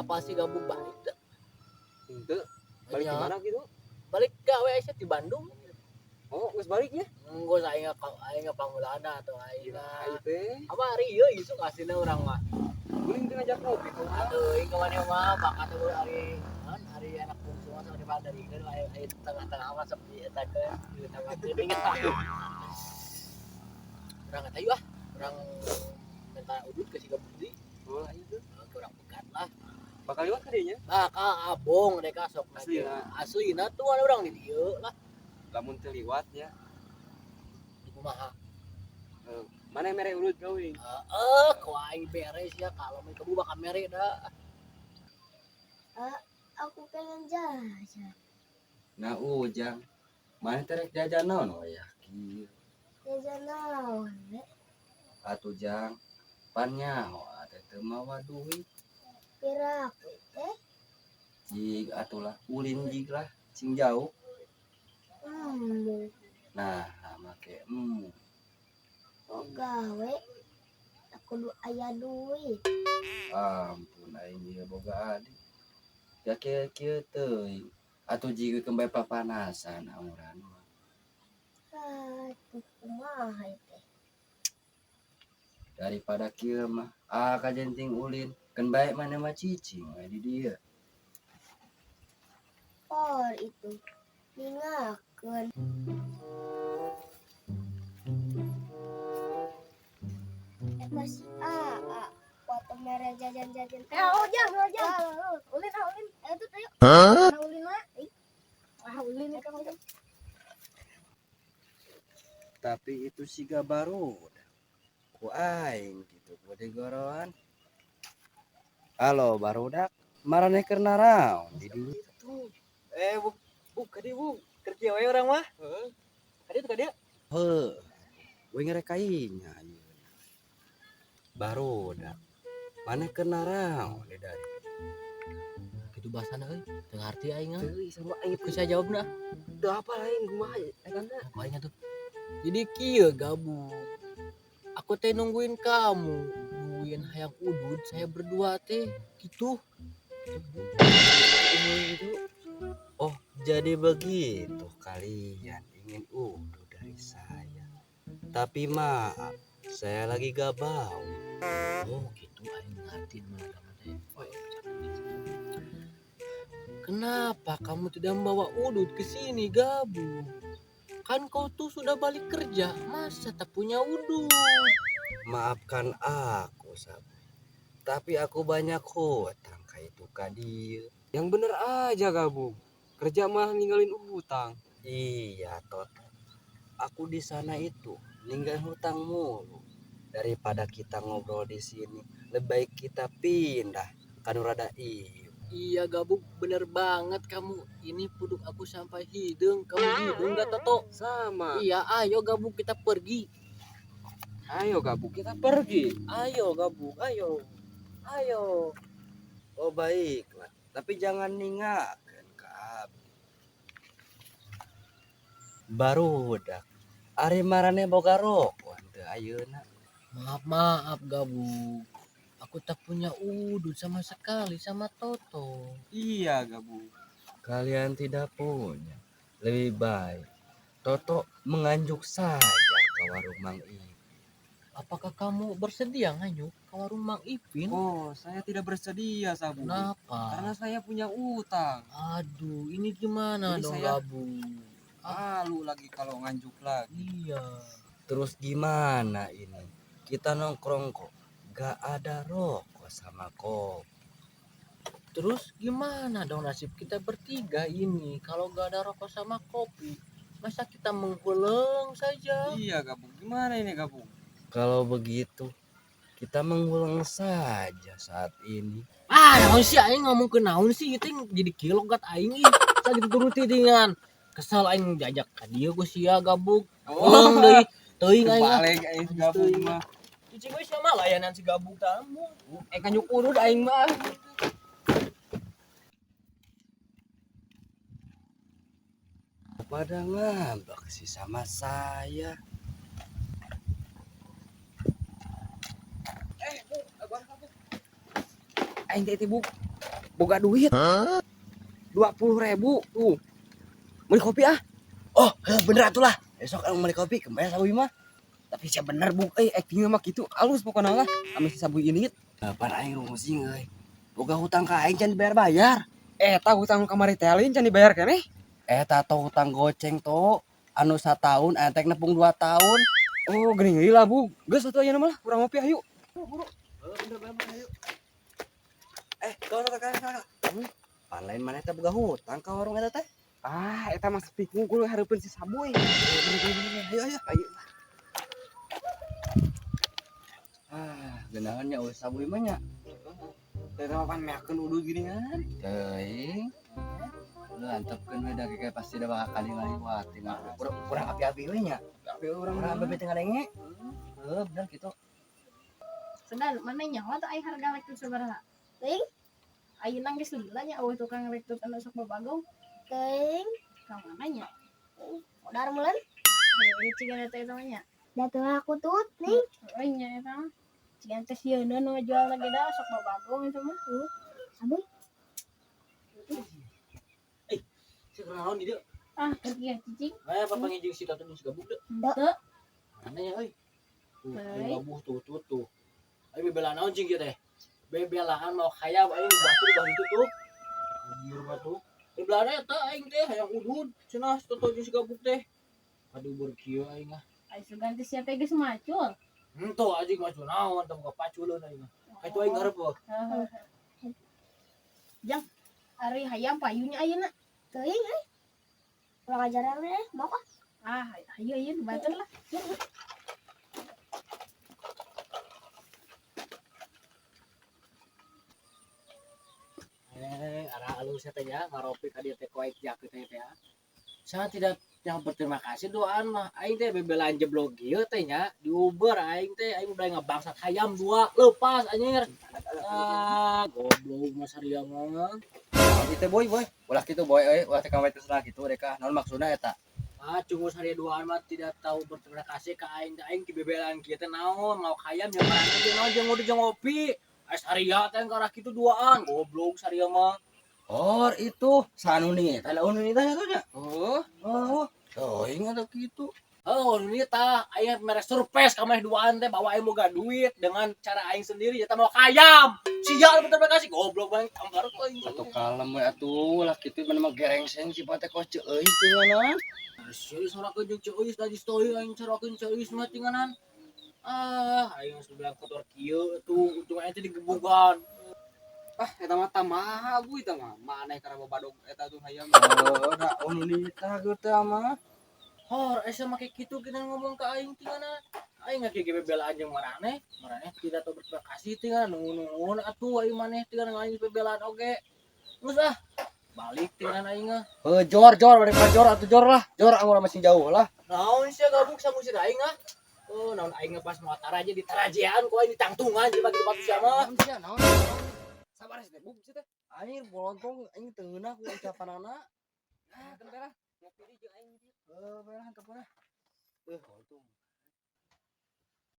Apa sih gabung balik teu? Henteu. Balik Nya. di mana gitu? Balik gawe aya di Bandung. Oh, geus balik nya? Enggeus aing aing pangulana atuh aing. Gila, aing teh. Apa hari ieu isuk aslinya urang mah. Guling teh ngajak ngopi kok. Atuh aing ka maneh mah bakat teh hari naon hari anak bungsu mah sama di dari aya aya tengah-tengah mah sepi eta ke di tengah teuing. Urang eta yeuh ah, urang minta udut ke si gabung deui. Oh, aing teh. Urang pegat lah. Bakal liwat ka dieu nya? Bakal abong mereka sok Aslina. Aslina tuh ada urang di dieu lah. Lamun teu liwat nya. Di kumaha? Mana mere urut gawing? Heeh, ku aing beres ya kalau mun kebu bakal mere dah. Aku pengen jajan. Nah Ujang, mana terek jajan naon wayah kieu? Jajan naon we? Atuh Jang, pan nyaho atuh teu mawa duit. Piraku teh? Jig atuh lah, ulin jig lah, cing jauh. Nah, make emu. Oh gawe, aku kudu aya duit. Ampun aing ieu boga adik. Ya kieu-kieu teuing. Atuh jig kembali papanasan auran mah. Atuh kumaha teh? Daripada kieu mah, ah kajenting ulin, keun bae maneh mah cicing we di dieu. Oh itu ningakeun. Eta si Aa waktu mere jajan-jajan. Ujang, Ujang. Ulin, ah, ulin. Itu ayo. Huh? Ulin mah. Wah, ulin ka Ujang. Tapi itu siga baru. Ku aing gitu ku digoroan. Halo barudak, maraneh keur naraon di dieu? Bu, bu, ka dieu, Bu. Keur kieu we urang mah. Heeh. Ka dieu ka dieu. Heuh. We ngerek kainya ayeuna. Barudak. Maneh keur naraon di dari? Kitu bahasana euy, teu ngarti aing ah. Teu sama aing Ku saya jawabna. Teu apa lain kumaha eta na. Ku aing atuh. Jadi kieu gabung. Aku teh nungguin kamu, nungguin hayang udud saya berdua teh gitu. Oh, jadi begitu kalian ingin udud dari saya. Tapi maaf, saya lagi gak bau. Oh, gitu aing ngerti mah teh. Kenapa kamu tidak membawa udud ke sini, Gabung? Kan kau tuh sudah balik kerja, masa tak punya udud? Maafkan aku, Sabu. Tapi aku banyak hutang kayak itu kadir. Yang bener aja, Gabung. Kerja mah ninggalin hutang. Iya, Toto. Aku di sana itu ninggalin hutang mulu. Daripada kita ngobrol di sini, lebih baik kita pindah kan rada ieu. Iya, Gabung, bener banget kamu. Ini puduk aku sampai hidung. Kamu hidung gak, Toto? Sama. Iya, ayo Gabung kita pergi. Ayo Gabung kita pergi. Ayo Gabung, ayo. Ayo. Oh baiklah, tapi jangan ninggalkan ke abdi. Barudak, ari marane boga rokok teu ayeuna. Maaf, maaf Gabung. Aku tak punya udud sama sekali sama Toto. Iya Gabung. Kalian tidak punya. Lebih baik Toto menganjuk saja ke warung Mang Ipin. Apakah kamu bersedia nganjuk ke warung Mang Ipin? Oh, saya tidak bersedia, Sabu. Kenapa? Karena saya punya utang. Aduh, ini gimana Jadi dong saya Gabung? Malu lagi kalau nganjuk lagi. Iya. Terus gimana ini? Kita nongkrong kok gak ada rokok sama kopi. Terus gimana dong nasib kita bertiga ini kalau gak ada rokok sama kopi? Masa kita menghulang saja? Iya Gabung, gimana ini Gabung? Kalau begitu kita mengulang saja saat ini. Ah, naon sih aing ngomong ke naon sih itu jadi kilogat aing ih. Saya dituruti dengan kesel aing jajak ka dieu ku sia Gabung. Oh, deui teuing aing ah. Balik aing si Gabung mah. Cicing we sia mah layanan si Gabung tamu. Kanyuk urut aing mah. Pada ngambek sih sama saya. Bu, aing teh Bu. Boga duit. 20.000 tuh. Beli kopi ah. Oh, bener atuh lah. Besok anu beli kopi kembali sabuy mah. Tapi sia bener bug euy acting mah kitu alus pokona lah. Ame si sabuy ini. Pan aing rungsing euy. Boga hutang ka aing can dibayar-bayar. Eta hutang kamari teh lain can dibayar keneh. Eta teh hutang goceng to anu satahun aya teh nepung 2 tahun. Oh, geuning heula bug. Geus atuh ayeuna mah lah, urang ngopi ayo. Bener ayo. Kau kau. Pan lain maneh teh boga hutang ka warung eta teh. Ah, eta mah sepi kungkul hareupeun si Sabuy. Ayo ayo. Ayo. Ah, geunahan nya euy Sabuy mah nya. Eta mah pan meakeun udud geuningan. Teuing. Lu antepkeun we da kayak pasti da bakal kali ngaliwat tinggal kurang api-api we nya. Tapi urang Urang api teh ngadenge. Heuh, bener kitu. Sudah, mana nyawa tuh aing harga lektut sabaraha? Teuing. Ayeuna geus lila nya eueuh tukang lektut anu sok babagong. Teuing. Ka mana nya? Modar meuleun. Heueuh ciga eta eta mah nya. Da teu aku tut nih. Heueuh nya eta mah. Ciga teh sieun nu ngajual lagi da sok babagong itu mah. Sabuy. Sih naon di dieu? Ah, keur kieu cicing. Aya papanggih jeung si Toto jeung si Gabug deui. Henteu. Mana ya euy? Tuh, Baik. gabuh tuh tuh tuh. Ayo bebelaan naon jeung kieu teh? Bebelaan mau kaya aing batur bah itu tuh. Anjir batu. Bebelaan eta aing teh hayang udud cenah si Toto jeung si Gabug teh. Aduh berkieu aing ah. Ai sugan teh sia teh geus macul. Henteu anjing macul naon teh boga paculeun aing mah. Kaitu aing ngarep eueuh. Jang, ari hayam payunya ayeuna. Teuing euy. Urang ajaran we mau ah. Ah, ayo ayo dibantu lah. Arah alus teh nya ngaropi ka dieu teh koek jakeut teh teh. Saya tidak yang berterima kasih doaan mah aing teh bebelaan jeblok ieu teh nya di Uber aing teh aing udah ngebangsat hayam dua lepas anjir. Ah, goblok mah saria mah. Naon ieu teh boy boy. Ulah kitu boy euy, ulah teh kamari terserah kitu rek naon maksudna eta? Ah, cungu saria duaan mah tidak tahu berterima kasih ka aing teh aing kibebelaan kieu teh naon mau hayam jeung marana jeung naon jeung ngudud jeung ngopi. Ah saria teh ka arah kitu duaan goblok saria mah. Oh, itu sanu nih, tanda unu nih tanya tuh nya. Oh, Oh, teuing atuh kitu. Oh, ini tah aing mere surprise ka maneh duaan teh bawa aing boga duit dengan cara aing sendiri eta mau hayam. Sia berterima kasih goblok banget tampar ku aing. Atuh kalem we atuh lah kitu mana mah gerengseng sifat teh kos ceueus tinganan. Sia sorakeun jeung ceueus tadi story aing sorakeun ceueus mah tinganan. Ah, aing geus bilang kotor kieu tuh untung aing teh digebugan. Ah, eta mah tamaha bu eta mah. Maneh kana babadog eta tuh hayam. Oh, da unu nita geus teh mah. Hor, asa make kitu geunan ngomong ka aing tinganan. Aing ngake ge bebelaan jeung maraneh, maraneh tidak tahu berterima kasih tinganan nungun-nungun atuh aing maneh tinganan aing bebelaan oge. Geus ah, balik tinganan aing ah. Heuh, jor jor bari ka jor atuh jor lah. Jor anggur masih jauh lah. Naon sia gabung sama si aing ah. Oh, naon aing pas mau taraje di tarajean ku aing ditangtungan jeung bagi batu sia mah. Naon sia, naon? Naon? Sabar sih teh, bug sih teh. Anjir bolontong aing teu ngeunah ku ucapanana. Ah, keun belah. Ngopi deui jeung aing. Heuh, belah antep lah. Heuh, bolontong.